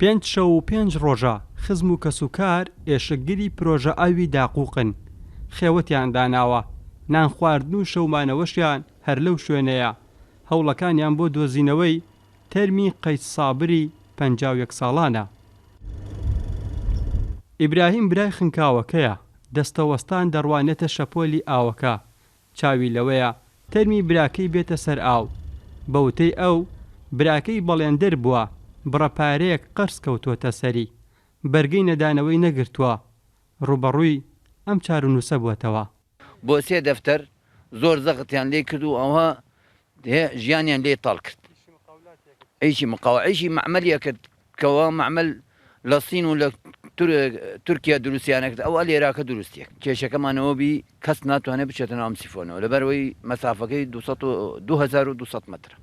پێنج شەو و پێنج ڕۆژە خزم و کەسوکار ئێشکگری پرۆژە ئاوی داقوقن، خێوەتیان داناوە، نانخواردن و شەومانەوەشیان هەر لەو شوێنەیە، هەوڵەکانیان بۆ دۆزینەوەی تەرمی قەیس سابری 51 ساڵانە. ئیبراهیم برای خنکاوەکەیە، دەستەوەستان دەڕوانێتە شەپۆلی ئاوەکە، چاوی لەوەیە تەرمی براکەی بێتە سەر ئاو. بە وتەی ئەو، براکەی بەڵێندەر بووە، بڕە پارەیەک قەرز کەوتووەتە سەری، بەرگەی نەدانەوەی نەگرتووە، ڕووبەڕووی ئەم چارەنووسە بووەتەوە. بۆ سێ دەفتەر زۆر زەغتیان لێ کرد و ئەوها ژیانیان لێ تاڵ کرد. ئیشی مقاوە ئیشی مەعمەلی ئەکرد کەوا مەعمەل لە سین و لە تورکیا دروستیان ئەکرد ئەوە لێراکە دروستیە کێشەکەمان ئەوە بی کەس ناتوانێت بچێتە ناو ئەم سیفۆنەوە لەبەرئەوەی مەسافەکەی 2200 مەترە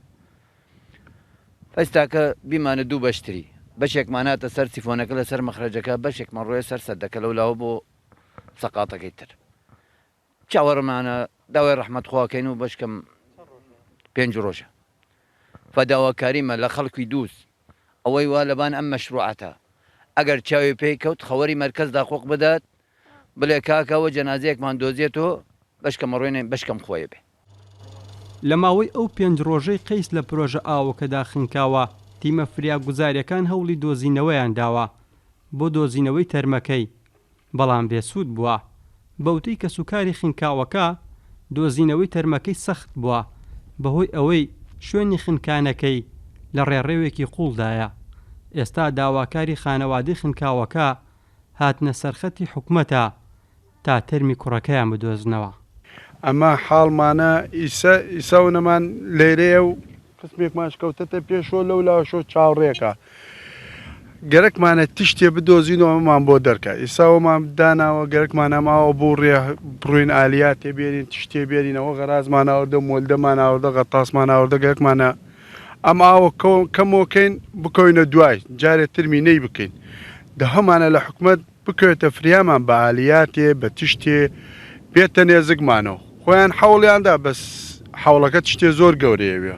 ئێستاکە بیمانە دوو بەشتری بەشێکمان هاتە سەر سیفۆنەکە لەسەر مەخرەجەکە بەشێکمان ڕۆیە سەر سەدەکە لەولاوە بۆ سەقاتەکەی تر چاوەڕمانە داوای ڕەحمەت خواکەین و بەشکەم پێنج ڕۆژە فداواکاریمە لە خەڵکی دووز ئەوەی وا لەبان ئەم مەشروعەتە ئەگەر چاوی پێی کەوت خەوەری مەرکەز داقوق بدات بلێ کاکە ئەوە جەنازەیەکمان دۆزیەتۆ بەشکەم ئەڕۆینە بەشکەم خۆێ بێ. لە ماوەی ئەو پێنج ڕۆژەی قەیس لە پرۆژە ئاوەکەدا خنکاوە، تیمە فریاگوزارییەکان هەوڵی دۆزینەوەیان داوە بۆ دۆزینەوەی تەرمەکەی، بەڵام بێسوود بووە. بەوتەی کەسوکاری خنکاوەکە، دۆزینەوەی تەرمەکەی سەخت بووە، بەهۆی ئەوەی شوێنی خنکانەکەی لە ڕێڕەوێکی قووڵدایە. ئێستا داواکاری خانەوادەی خنکاوەکە هاتنە سەرخەتی حکومەتە تا تەرمی کوڕەکەیان بدۆزنەوە. ئەمە حاڵمانە ئیسە ئیسە ئەونەمان لێرەیە و قسمێکمانش کەوتەتە پێشۆ لەو لاشۆ چاوڕێکە گەرەکمانە تشتێ بدۆزین و ئەمەمان بۆ دەرکە ئیسا ئەومان داناوە گەرەکمانە ماوە بۆ ڕێ بڕۆین ئالیاتێ بێنین تشتێ بێنینەوە غەرازمان ئاوردە مۆلدەمان ئاوردە غەتاسمان ئاوردە گەرەکمانە ئەم ئاوە کەمۆکەین بکەوینە دوای جارێ ترمی نەی بکەین دەهەمانە لە حکومەت بکەوێتە فریامان بە ئالیاتێ بە تشتێ بێتە نێزکمانەوە خۆیان حەوڵیاندا بەس حەوڵەکە تشتێ زۆر گەورەیەوێ.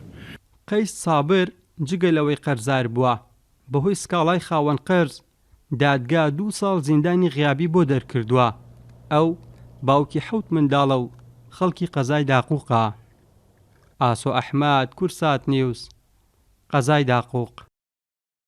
قەیس سابر جگە لەوەی قەرزار بووە، بەهۆی سکاڵای خاوەن قەرز، دادگا دوو ساڵ زیندانی غیابی بۆ دەرکردووە، ئەو باوکی حەوت منداڵە و خەڵکی قەزای داقوقە. ئاسۆ ئەحمەد، کوردسات نیوز، قەزای داقوق.